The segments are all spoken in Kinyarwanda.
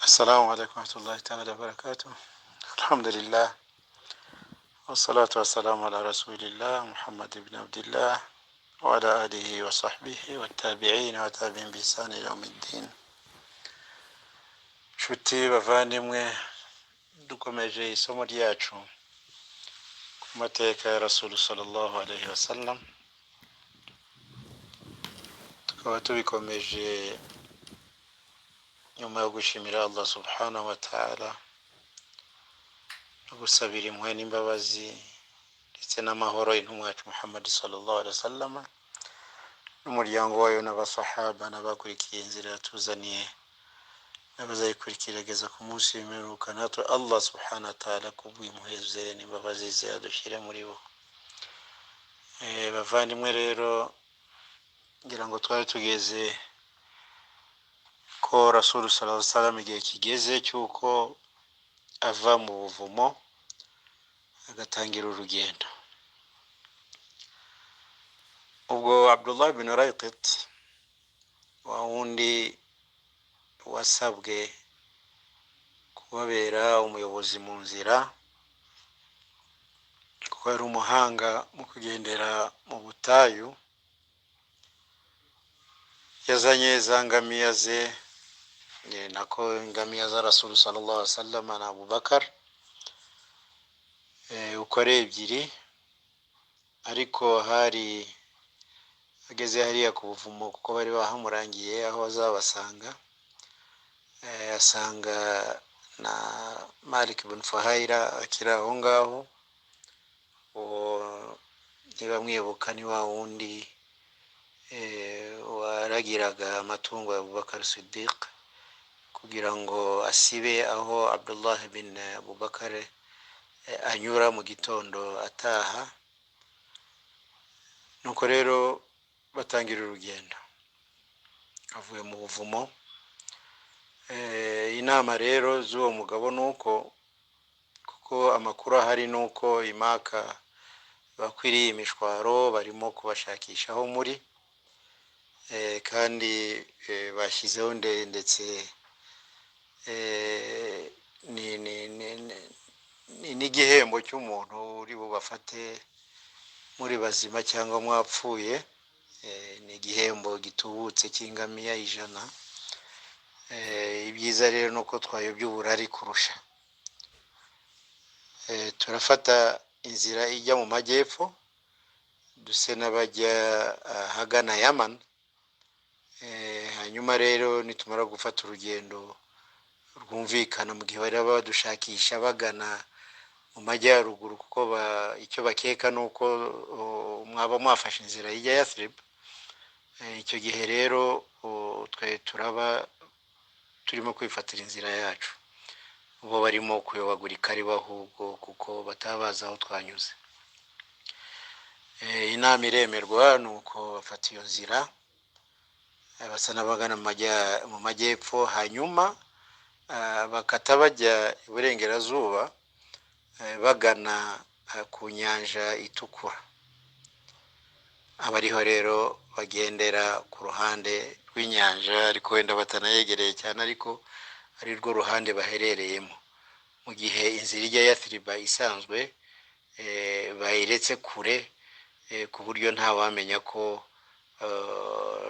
السلام عليكم ورحمة الله تعالى وبركاته. الحمد لله والصلاة والسلام على رسول الله محمد بن عبد الله وعلى آله وصحبه والتابعين وتابعين بإحسان إلى يوم الدين. Nshuti bavandimwe, dukomeje isomo ryacu ku mateka ya Rasulu sallallahu alaihi wasallam, tukaba tubikomeje nyuma yo gushimira Allah subhanahu wa ta'ala no gusabira impuhwe n'imbabazi ndetse n'amahoro intumwa yacu Muhammad sallallahu alaihi wasallam n'umuryango wayo n'abasahaba n'abakurikiye inzira yatuzaniye n'abazayikurikira ageza ku munsi w'imperuka. Natwe Allah subhanahu wa ta'ala kubw'impuhwe ze n'imbabazi ze adushyire muri bo. Bavandimwe rero, ngira ngo twari tugeze ko Rasulu sallallahu alaihi wasallam igihe kigeze cy'uko ava mu buvumo agatangira urugendo. Ubwo Abdullah bin Rayqit, wa wundi wasabwe kubabera umuyobozi mu nzira kuko yari umuhanga mu kugendera mu butayu, yazanye za ngamiya ze, nako ingamiya za Rasulu sallallahu alaihi wasallam na Abubakar, uko ari ebyiri. Ariko hari ageze hariya ku buvumo, kuko bari bahamurangiye aho bazabasanga, asanga na Malik bin Fuhaira akiri aho ngaho. Uwo niba mwibuka ni wa wundi waragiraga amatungo ya Abubakar Siddiq kugira ngo asibe aho Abdullah bin Abubakar anyura mu gitondo ataha. Nuko rero batangira urugendo avuye mu buvumo. Inama rero z'uwo mugabo ni uko, kuko amakuru ahari ni uko imaka bakwiriye imishwaro, barimo kubashakishaho muri, kandi bashyizeho ndetse n'igihembo cy'umuntu uri bubafate muri bazima cyangwa mwapfuye. Ni igihembo gitubutse cy'ingamiya 100. Ibyiza rero ni uko twayobya uburari kurusha. Turafata inzira ijya mu majyepfo, duse n'abajya ahagana Yaman. Hanyuma rero nitumara gufata urugendo rwumvikana, mu gihe bari badushakisha bagana mu majyaruguru, kuko icyo bakeka ni uko mwaba mwafashe inzira ijya Yathrib. Icyo gihe rero twe turaba turimo kwifatira inzira yacu, bo barimo kuyobagurika ari bo ahubwo, kuko batabazi aho twanyuze. Inama iremerwa, ni uko bafata iyo nzira, basa n'abagana mu majyepfo, hanyuma bakata bajya iburengerazuba, bagana ku nyanja itukura. Abariho rero bagendera ku ruhande rw'inyanja, ariko wenda batanayegereye cyane, ariko ari rwo ruhande baherereyemo, mu gihe inzira ijya Yathriba isanzwe bayiretse kure, ku buryo ntawamenya ko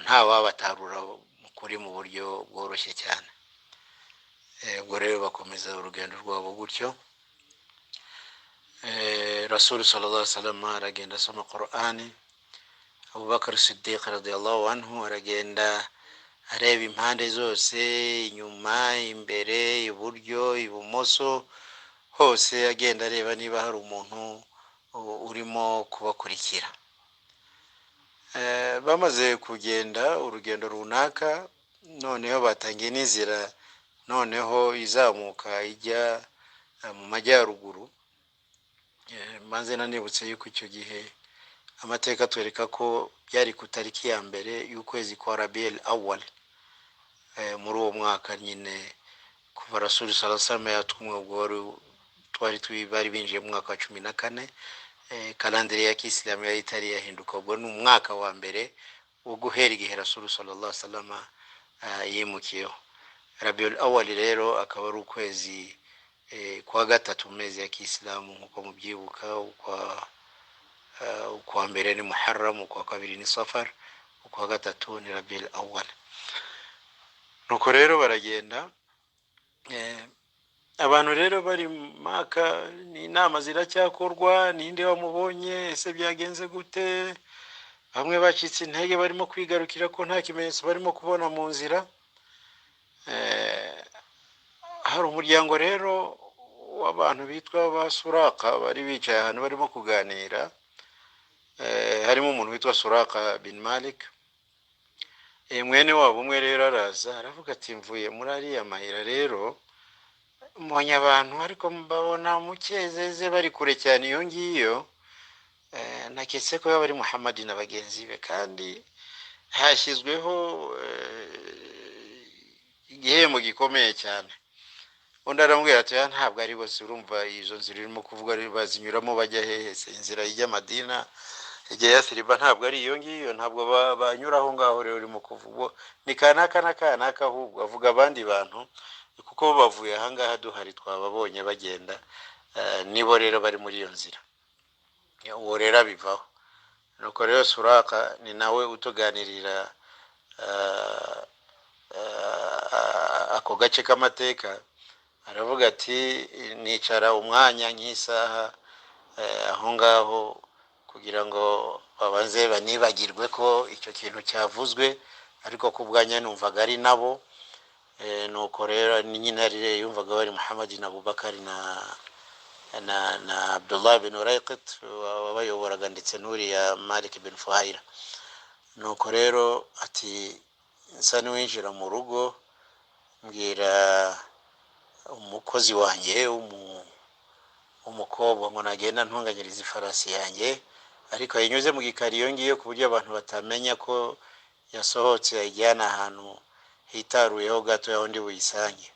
ntawabatarura kuri mu buryo bworoshye cyane. Ubwo rero bakomeza urugendo rwabo gutyo. Rasulu sallallahu alaihi wasallam aragenda asoma Qur'ani, Abubakar Siddiq radiyallahu anhu aragenda areba impande zose, inyuma, imbere, iburyo, ibumoso, hose agenda areba niba hari umuntu urimo kubakurikira. Bamaze kugenda urugendo runaka, noneho batangiye n'inzira noneho izamuka ijya mu majyaruguru. Maze nanibutse yuko icyo gihe amateka atwereka ko byari ku tariki ya 1 y'ukwezi kwa Rabiul Awwal, muri uwo mwaka nyine kuva Rasulu sallallahu alaihi wasallam yatumwe, ubwo twari bari binjiye mu mwaka wa 14. Kalandire ya Kisilamu yari itari yahinduka, ubwo ni umwaka wa mbere wo guhera igihe Rasulu sallallahu alaihi wasallam yimukiyeho. Rabiul Awal rero akaba ari ukwezi kwa gatatu mu mezi ya Kisilamu, nk'uko mubyibuka. Ukwa mbere ni Muharram, ukwa kabiri ni Safar, ukwa gatatu ni Rabiul Awal. Nuko rero baragenda. Abantu rero bari Maka, ni inama ziracyakorwa, ninde wamubonye, ese byagenze gute? Bamwe bacitse intege, barimo kwigarukira ko nta kimenyetso barimo kubona mu nzira. Hari umuryango rero w'abantu bitwa ba Suraka bari bicaye ahantu barimo kuganira. Harimo umuntu witwa Suraka bin Malik. Mwene wabo umwe rero araza aravuga ati: "Mvuye muri ariya mayira rero, mbonye abantu, ariko mbabona mu cyezeze, bari kure cyane iyo ngiyo. Naketse ko yaba ari Muhamadi na bagenzi be, kandi hashyizweho igihembo gikomeye cyane." Undi aramubwira ati: "Oya, ntabwo ari bose. Urumva izo nzira urimo kuvuga bazinyuramo bajya hehe se? Inzira ijya Madina, ijya Yasiriba, ntabwo ari iyo ngiyo, ntabwo banyura aho ngaho rero urimo kuvuga. Ni kanaka na kanaka." Ahubwo avuga abandi bantu, kuko bo bavuye ahangaha duhari, twababonye bagenda. Nibo rero bari muri iyo nzira. Uwo rero abivaho. Nuko rero Suraka ni nawe utuganirira ako gace k'amateka. Aravuga ati: "Nicara umwanya nk'isaha aho ngaho kugira ngo babanze banibagirwe ko icyo kintu cyavuzwe, ariko ku bwanjye numvaga ari nabo." Nuko rero ni nyine ari yumvaga bari Muhamadi na Abubakari na Abdullah bin Urayqit wabayoboraga, ndetse n'uriya Malik bin Fuhaira. Nuko rero ati: "Nsa n'uwinjira mu rugo, mbwira umukozi wanjye w'umukobwa ngo nagenda ntunganyiriza ifarasi yanjye, ariko ayinyuze mu gikari iyo ngiyo, ku buryo abantu batamenya ko yasohotse, ayijyana ahantu hitaruyeho gato aho ndi buyisange.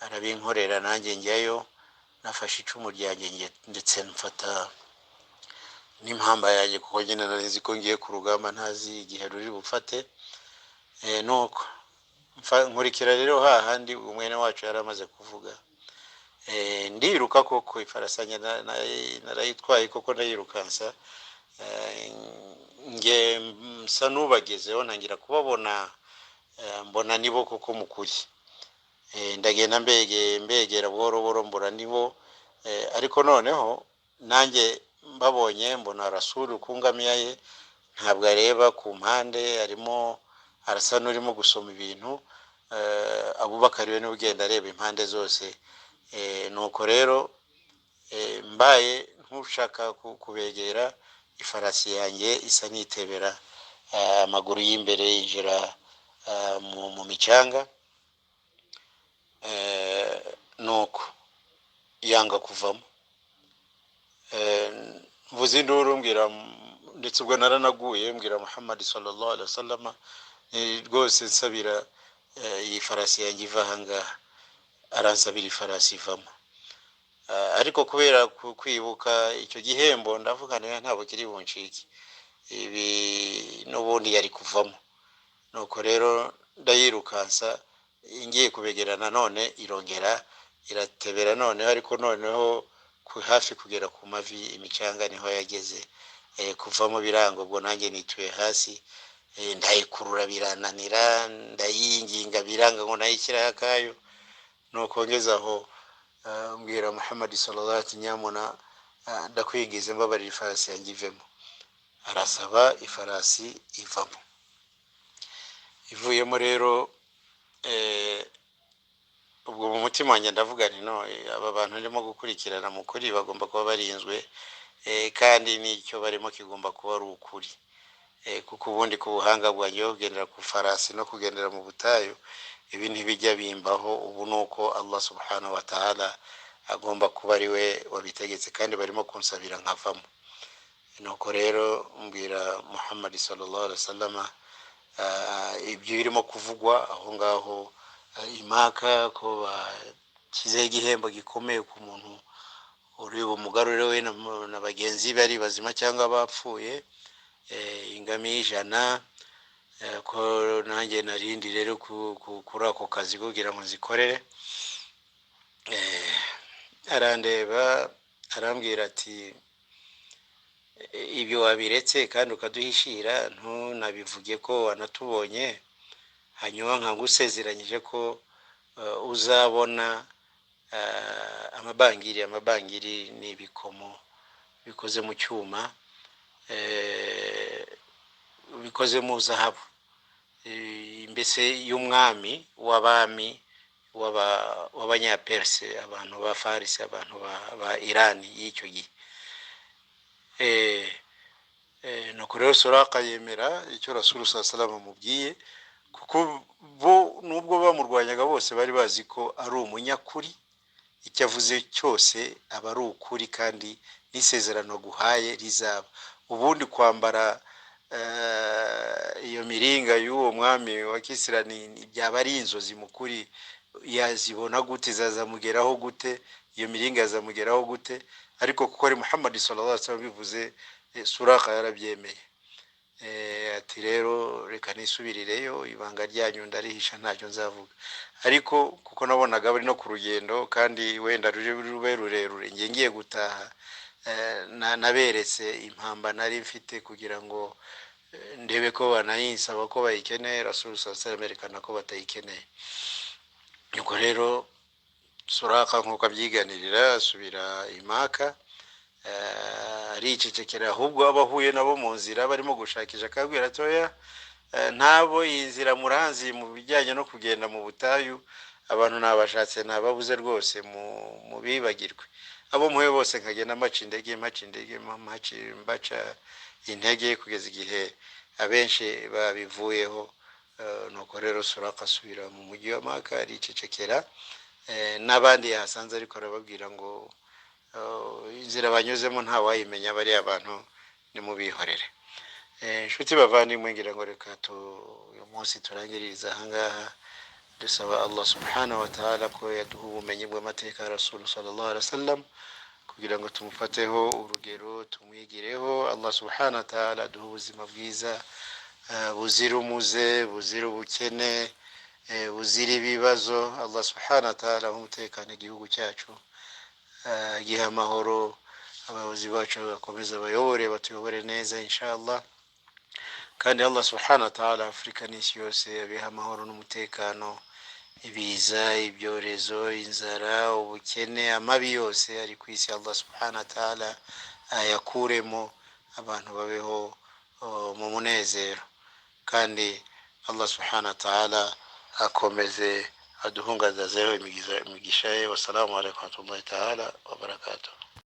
Arabinkorera, nanjye njyayo nafashe icumu ryanjye, ndetse mfata n'impamba yanjye, kuko nyine nari nzi ko ngiye ku rugamba, ntazi igihe ruri bufate. Nuko nkurikira rero hahandi umwene wacu yari amaze kuvuga. Ndiruka koko, ifarasi yanjye narayitwaye koko, ndayirukansa. Nge nsa n'ubagezeho, ntangira kubabona, mbona nibo koko mu kuri. Ndagenda mbegera buhoro buhoro, mbona nibo. Ariko noneho nanjye mbabonye, mbona Rasulu ku ngamiya ye, ntabwo areba ku mpande, arimo arasa n'urimo gusoma ibintu. Abubakari we niwe ugenda areba impande zose. Nuko rero mbaye nk'ushaka kubegera, ifarasi yanjye isa n'itebera, amaguru y'imbere yinjira mu micanga. Nuko yanga kuvamo. Mvuze induru, mbwira, ndetse ubwo naranaguye, mbwira Muhammad sallallahu alaihi wasallam, rwose nsabira iyi farasi yanjye iva ahangaha. Aransabira, ifarasi ivamo. Ariko kubera kwibuka icyo gihembo, ndavuga nti: 'Ntabwo kiri buncike ibi, n'ubundi yari kuvamo.' Nuko rero ndayirukansa, ngiye kubegera nanone irongera iratebera noneho, ariko noneho hafi kugera ku mavi, imicanga niho yageze. Kuvamo biranga. Ubwo nanjye nituye hasi, ndayikurura birananira, ndayinginga biranga ngo nayishyiraho akayo. Nuko ngeze aho, mbwira Muhammad sallallahu alaihi, nyamuna ndakwingize, mbabarira, ifarasi yanjye ivemo." Arasaba, ifarasi ivamo. Ivuyemo rero, ubwo mu mutima wanjye ndavuga nti: 'No, aba bantu ndimo gukurikirana mu kuri bagomba kuba barinzwe, kandi n'icyo barimo kigomba kuba ari ukuri, kuko ubundi ku buhanga bwanjye bwo kugendera ku farasi no kugendera mu butayu, ibi ntibijya bimbaho. Ubu ni uko Allah subhanahu wa ta'ala agomba kuba ari we wabitegetse, kandi barimo kunsabira nkavamo.' Nuko rero mbwira Muhammad sallallahu alaihi wasallam ibyo birimo kuvugwa aho ngaho impaka, ko bashyizeho igihembo gikomeye ku muntu uri bumugarure we na bagenzi be, ari bazima cyangwa bapfuye, ingamiya 100." Ko nanjye narindi rero kuri ako kazi kugira ngo nzikorere. Arandeba arambwira ati ibyo wabiretse kandi ukaduhishira, ntunabivuge ko wanatubonye, hanyuma nkagusezeranyije ko uzabona amabangiri. Amabangiri ni ibikomo bikoze mu cyuma, bikoze mu zahabu, mbese y'umwami w'abami w'abanyaperse, abantu ba Farisi, abantu ba Irani y'icyo gihe. Nuko rero Suraka yemera icyo Rasulu sallallahu alaihi wasallam amubwiye, kuko bo nubwo bamurwanyaga bose bari bazi ko ari umunyakuri, icyo avuze cyose aba ari ukuri, kandi n'isezerano guhaye rizaba. Ubundi kwambara iyo miringa y'uwo mwami wa Kisra byaba ari inzozi mu kuri. Yazibona gute? Zazamugeraho gute? Iyo miringa yazamugeraho gute? Ariko kuko ari Muhammad sallallahu alaihi wasallam bivuze, Suraka yarabyemeye. Ati rero reka nisubirireyo, ibanga ryanyu ndarihisha, ntacyo nzavuga. Ariko kuko nabonaga bari no ku rugendo kandi wenda ruri rube rurerure, njye ngiye gutaha, naberetse impamba nari mfite kugira ngo ndebe ko banayinsaba ko bayikeneye. Rasul sallallahu alaihi wasallam yerekana ko batayikeneye. Nuko rero Suraka nk'uko abyiganirira asubira i Maka, aricecekera. Ahubwo abo ahuye nabo mu nzira barimo gushakisha akabwira atoya, ntabo iyi nzira muranzi mu bijyanye no kugenda mu butayu, abantu nabashatse nababuze rwose, mubibagirwe. Abo muhe bose nkagenda mbaca intege, mbaca intege, mbaca intege kugeza igihe abenshi babivuyeho. Nuko rero Suraka asubira mu mujyi wa Maka aricecekera, n'abandi yahasanze ariko arababwira ngo inzira banyuzemo nta wayimenya, bariya abantu nimubihorere. Inshuti bavandimwe, ngira ngo reka uyu munsi turangiriza ahangaha, dusaba Allah subhanahu wa ta'ala ko yaduha ubumenyi bw'amateka ya Rasul sallallahu alaihi wasallam kugira ngo tumufateho urugero, tumwigireho. Allah subhanahu wa ta'ala aduha ubuzima bwiza, buzira umuze, buzira ubukene, buzira ibibazo. Allah subhanahu wa ta'ala ahe umutekano igihugu cyacu, giha amahoro abayobozi bacu, bakomeze bayobore, batuyobore neza inshallah. Kandi Allah subhanahu wa ta'ala Afurika n'isi yose abiha amahoro n'umutekano, ibiza, ibyorezo, inzara, ubukene, amabi yose ari ku isi Allah subhanahu wa ta'ala ayakuremo, abantu babeho mu munezero. Kandi Allah subhanahu wa ta'ala akomeze aduhungazazeho imigisha ye. Wassalamu alaikum warahmatullahi ta'ala wabarakatuh.